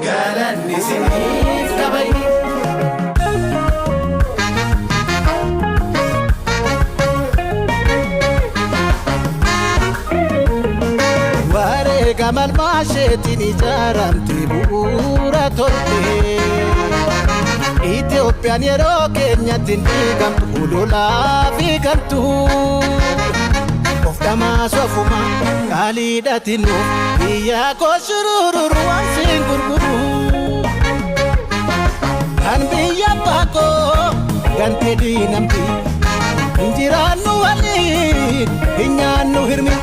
Galanni isiniif kabajni. Wareegama ilmaasheetiin ijaaramte bu'uura tolte. Itoophiyaan yeroo keenyatti hin diigamtu ololaa fi gamtu. Of dhamaasu afuma qaaliidhaati nuuf biyya koo shurururu waan siin gurguru. Kan biyya abbaa koo gantee diinamti. Hin jiraannu waliin hin nyaannu hirmi.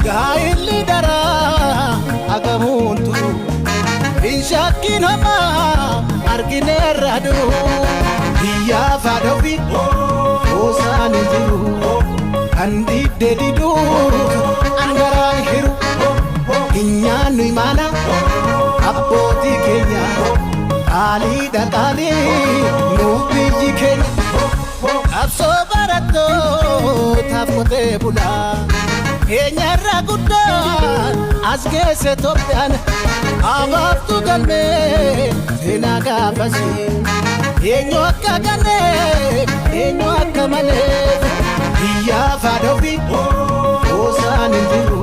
Gaa'illi daraa hagamuun turu. Hin shakkiin homaa argineerra duru. Biyyaaf haadha ofii goosaan hin jiru. Kan didde diduuf angaraan hiru. Hin nyaannu imaana abbootii keenya. Qaaliidha qaalii nuuf biyyi keenya. Qabsoo barattootaaf qotee bulaa. Keenyarra guddaan as geesse Itoophiyaan. Abaaftu galmee seenaa gaafasii. Eenyu akka ganee eenyu akka malee. Biyyaaf haadha ofii goosaan hin jiru.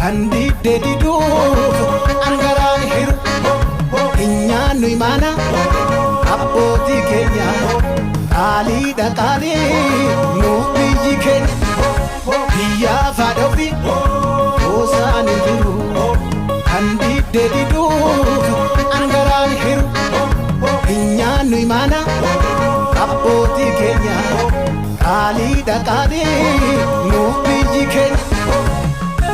Kan didde diduuf angaraan hiru. Hin nyaannu imaana abbootii keenya. Qaaliidha qaalii nuuf biyyi keenya. Biyyaaf haadha ofii goosaan hin jiru. Kan didde diduuf angaraan hiru. Hin nyaannu imaana abbootii keenya. Qaaliidha qaalii nuuf biyyi keenya.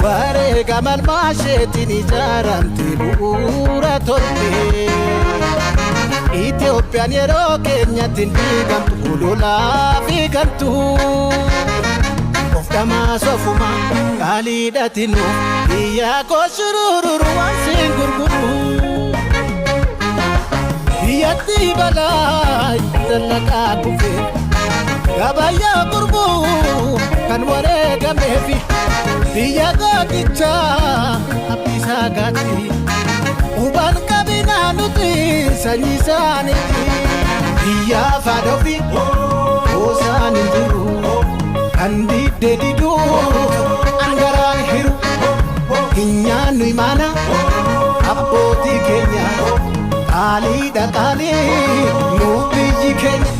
Wareegama ilmaasheetiin ijaaramte bu'uura tolte. Itoophiyaan yeroo keenyatti hin diigamtu ololaa fi gamtu. Of dhamaasu afuma qaaliidhaati nuuf biyya koo shurururu waan siin gurguru. Biyyatti balaa dallaqaa kufee gabayyaa gurguu kan wareegameefi biyya gootichaa abdiisaa gaatti. Hubaan qabinaa nuti sanyii isaaniiti. Biyyaaf haadha ofii goosaan hin jiru. Kan didde diduuf angaraan hiru. Hin nyaannu imaana abbootii keenya. Qaaliidha qaalii nuuf biyyi keenya.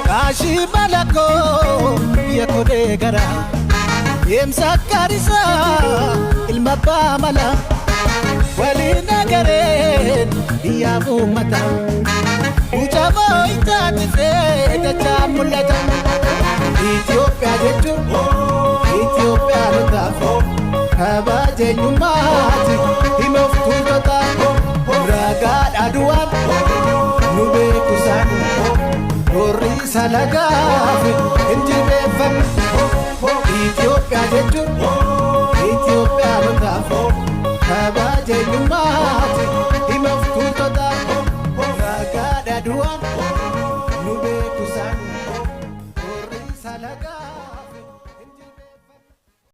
Kaashii malakoo biyya kodee gara. Deemsa akkarisaa ilma abbaa mala. Waliin agareen biyyaaf uummata. Mucaa itaatifee dachaa mul'ata. Itoophiyaa jechuun Itoophiyaanotaaf kabaja eenyummaati hima of tuultota. Ragaadha du'aan nu beeku isaanii. Warri salagaaf hin jilbeeffanne. Itoophiyaa jechuun Itoophiyaanotaaf